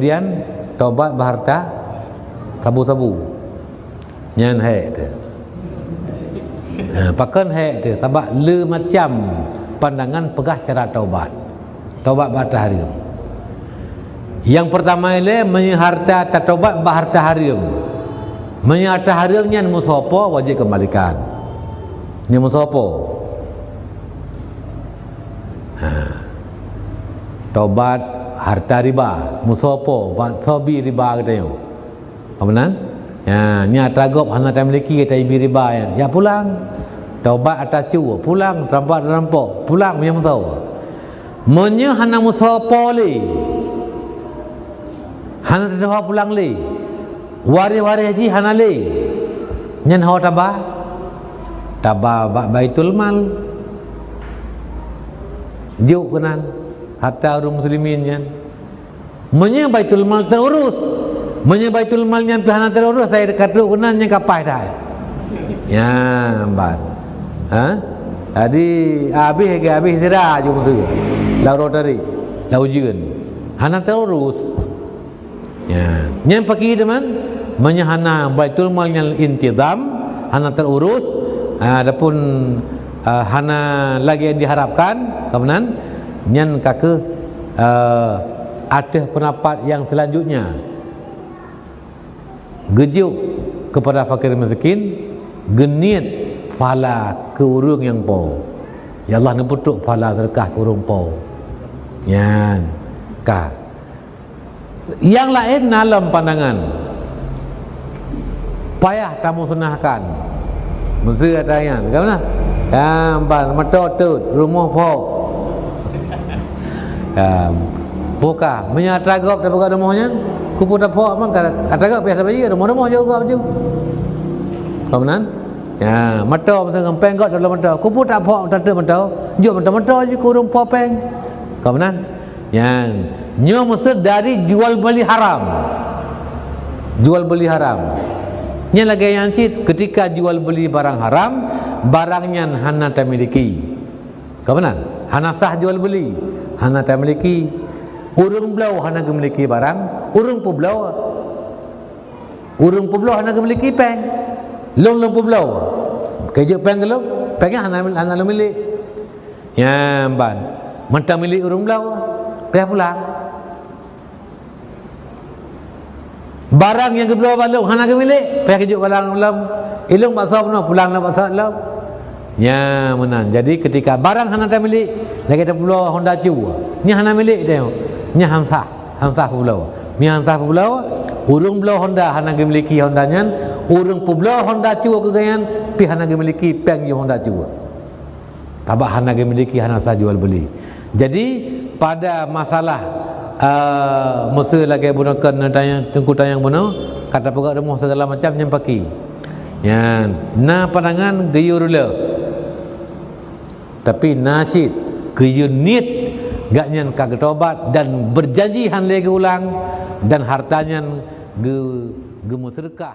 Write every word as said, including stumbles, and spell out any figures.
Kemudian tobat bak harta sabu-sabu. Nyan hék teuh. Ha, pakon hék teuh? Sabab le macam pandangan peugah cara tobat. Tobat bak harta hareuem. Nyang peurtama ilée, meunyoe harta tatobat bak harta hareuem. Meunyoe harta hareuem nyan meusoe po, wajéb keumbalikan. Nyan meusoe po. Ha. Tobat harta riba, meusoe po, bak soe bi riba geutanyoe. Ka meunan? Ya, nyan atra gob hana tamiliki, atra ibi riba nyan. Ya pulang. Tobat atra cue, pulang, teurampak, teurampak, pulang meunyoe meusoe. Meunyoe hana meusoe po lé, hana teusoe pulang lé, waréh-waréh jih hana lé, nyan ho taba? Taba bak Baitul Mal. Jok keunan harta ureuëng muslimin nyan. Meunyoe Baitul Mal teururus, meunyoe Baitul Mal nyan pih hana teururus, sai ka trok keunan nyan ka paih that. Nyan ban. Ha? Jadi, habéh, habéh sira ju meusu. Lau roh tadi, lau ujeuen. Hana teururus. Ya. Nyan pakri teuma, meunyoe hana Baitul Mal nyan intizam, hana teururus, ha, ataupun, ha, hana lagée diharapkan, ka meunan, nyan ka kheueh, ha, ateueh peundapat nyang seulanjutnya. Geujok keupada fakir miskin, geuniet pahala keu ureuëng nyang po. Ya Allah, neupeutrok pahala seudeukah keu ureuëng po. Nyan ka. Nyang laén na lom pandangan, payah tamusnahkan. Meuseu atra nyan, ka meunan? Ka ban meutot-tot, rumoh phok. Ka, buka, meunyoe atra gob tapeugah rumoh nyan, kupeue taphok, mang ka atra gob payah tabayeue, rumoh-rumoh jok gob ju. Ka meunan? Ya, meutot, meuseu ngon péng gob dalam meutot. Kupeue taphok, tatot meutot, jok meutot-meutot ju keu ureuëng po péng. Ka meunan? Nyan, nyoe meuseu dari jual beli haram. Jual beli haram. Nyan lagée nyan cit, keutika jual beli barang haram, barang nyan hana tamiliki. Ka meunan? Hana sah jual beli, hana tamiliki. Ureuëng bloe hana geumiliki barang, ureuëng peubloe. Ureuëng peubloe hana geumiliki péng. Lôn, lôn peubloe. Keujok péng keu lôn, péng nyan hana, hana lôn milék. Nyan ban, mantong milék ureuëng bloe, payah pulang. Barang nyang geubloe bak lôn hana geumilek, payah keujok barang lom. Ilôn bak soe bunoe, pulang lom bak soe lom. Nyan meunan. Jadi, keutika barang hana tamilek, lagée tapeubloe Honda Cu, nyan hana milek teuh. Nyan han sah, han sah peubloe. Nyan han sah peubloe, ureuëng bloe Honda hana geumiliki Honda nyan, ureuëng peubloe Honda Cu keu gobnyan pih hana geumiliki péng jih Honda Cu. Sabab hana geumiliki, hana sah jual beli. Jadi, pada masalah, eh, meuseu lagée bunoe kon tanyong, teungku tanyong bunoe, ka tapeugah rumoh segala macam nyan pakri. Nyan, na pandangan geuyue rula. Tapi na cit geuyue niet, gobnyan ka geutobat dan berjanji han lé geuulang, dan harta nyan geu-, geumeuseudeukah.